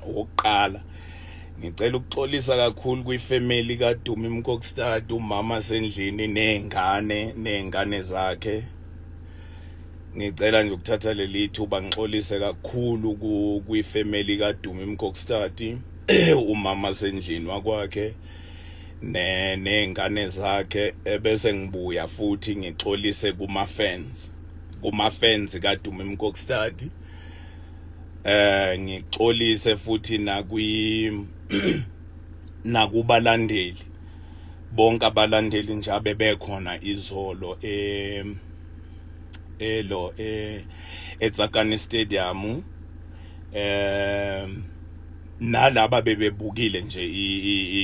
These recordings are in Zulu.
Okokuqala, ngicela ukuxolisa kakhulu kwifamily kaDumi Mkokstad, umama sendlini nezingane nezingane zakhe. Ngicela nje ukuthatha leli thuba ngixolise kakhulu kwifamily kaDumi Mkokstad, umama sendlini wakwakhe ne nezingane zakhe, ebese ngibuya futhi ngixolise kuma fans, kuma fans kaDumi Mkokstad. Ngixolise futhi nakwi nakubalandeli bonke, abalandeli nje abebekhona izolo elo eTsakani Stadium, nalaba bebebukile nje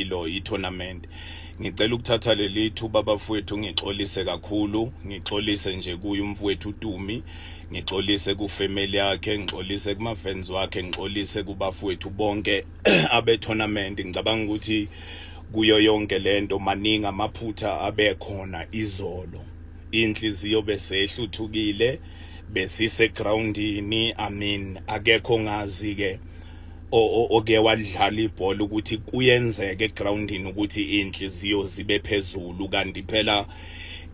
ilo i-tournament. Ngicela ukuthatha leli thuba, bafowethu, ngixolise kakhulu, ngixolise nje kuye umfowethu uDumi, ngixolise kufamily yakhe, ngixolise kuma fans wakhe, ngixolise kubafowethu bonke abe tournament. Ngicabanga ukuthi kuyo yonke lento maningi amaphutha abekhona izolo, inhliziyo besehluthukile, besise groundini. I mean, akekho ngazi ke oke wadlala ibhola ukuthi kuyenzeka egroundini ukuthi inhliziyo zibe phezulu. Kanti phela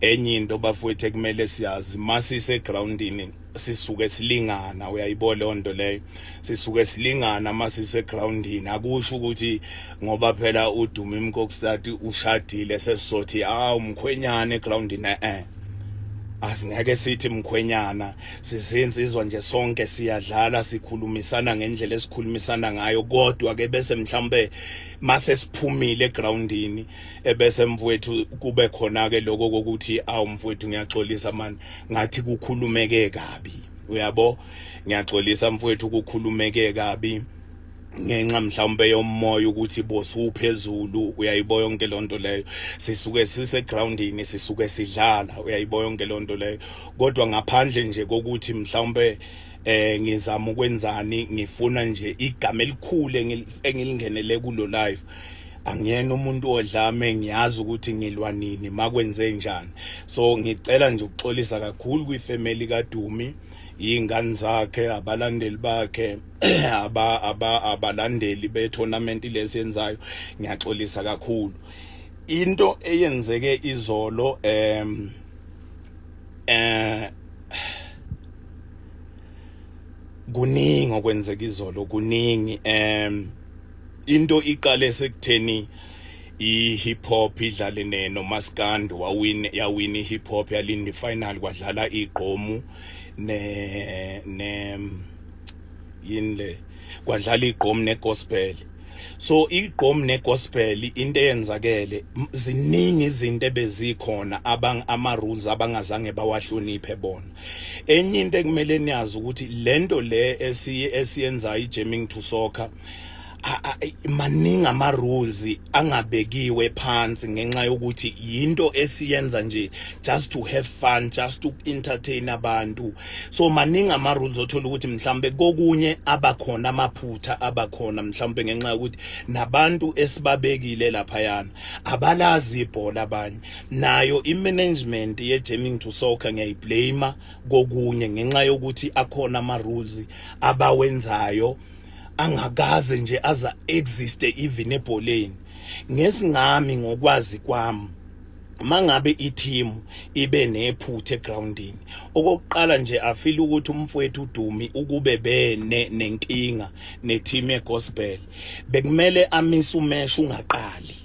enye into, bafowethu, ekumele siyazi, masise groundini sisuke silingana, uyayibona leyo nto leyo, sisuke silingana masise groundini. Akusho ukuthi ngoba phela uDumi Mkokstad ushadile sesizothi, "Ah, umkhwenyana egroundini." Asingeke sithi mkhwenyana, sizinsizwa nje sonke, siyadlala, sikhulumisana ngendlela esikhulumisana ngayo. Kodwa ke bese mhlambe mase siphumile egroundini, ebese mfowethu kube khona ke lokho kokuthi, "Awu mfowethu, ngiyaxolisa man, ngathi kukhulumeke kabi, uyabo, ngiyaxolisa mfowethu, kukhulumeke kabi ngenxa mhlawumbe yomoya ukuthi bosuphezulu," uyayibo yonke lonto leyo. Sisuke sise groundini, sisuke sidlala, uyayibo yonke lonto leyo. Kodwa ngaphandle nje kokuthi mhlawumbe ngizama ukwenzani, ngifuna nje igama elikhulu engilingenele kulo live, angiyena umuntu odlame, ngiyazi ukuthi ngilwa nini makwenze njani. So ngicela nje ukuxolisa kakhulu kwifamily kaDumi, ingane zakhe, abalandeli bakhe, aba aba abalandeli be-tournament lesiyenzayo. Ngiyaxolisa kakhulu into eyenzeke izolo. Kuningi okwenzeka izolo, kuningi. Into iqale sekutheni i-hip hop idlale ne nomaskandi, wawin, yawina i-hip hop, yalinda i-final, kwadlala igqomu ne yini le, kwadlala igqomu negospel. So igqomu negospel, into eyenzakele, ziningi izinto ebezikhona abang ama rules abangazange bawahloniphe bona. Enye into ekumele niyazi ukuthi lento le esiyenza, i-Jamming to Soccer, maningi ama rules angabekiwe phansi ngenxa yokuthi yinto esiyenza nje just to have fun, just to entertain abantu. So maningi ama rules othola ukuthi mhlambe kokunye abakhona amaphutha abakhona, mhlambe ngenxa yokuthi nabantu esibabekile laphayana abalazi ibhola abanye. Nayo i-management ye-Jamming to Soccer ngiyayiblame kokunye ngenxa yokuthi akhona ama rules abawenzayo angakaze nje aza exist even ebholeni. Ngesingami, ngokwazi kwami, mangabe i-team ibe nephutha egroundini, okokuqala nje afeel ukuthi umfowethu uDumi ukube bene nenkinga neteam yegospel, bekumele amise umatch ungaqali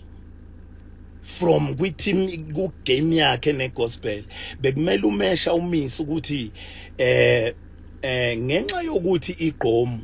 from kwi-team, ku game yakhe negospel. Bekumele umatch umise ukuthi ngenxa yokuthi igqomu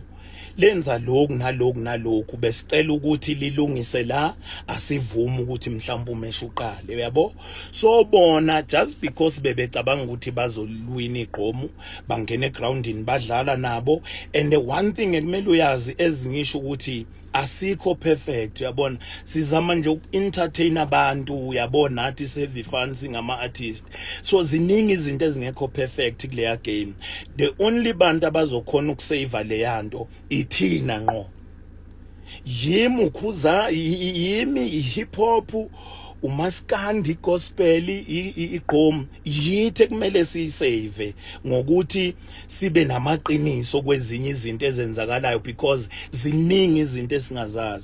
lenza lokhu naloku naloku, besicela ukuthi lilungise la, asivumi ukuthi mhlawumbe umatch uqale, uyabo. So bona, just because bebecabanga ukuthi bazolwina igqomu, bangena egroundini, badlala nabo. And the one thing ekumele uyazi, ezingisho ukuthi asikho perfect, uyabona, sizama nje uku-entertain abantu, uyabona, nathi seve fun singama artist. So ziningi izinto ezingekho perfect kuleya game. The only bantu abazokhona ukusave leya nto ithina ngqo, yimi ukhuza, yimi hip hop. Umaskandi, gospel, igqom yithi ekumele siyisave ngokuthi sibe namaqiniso kwezinye izinto ezenzakalayo, because ziningi izinto esingazazi.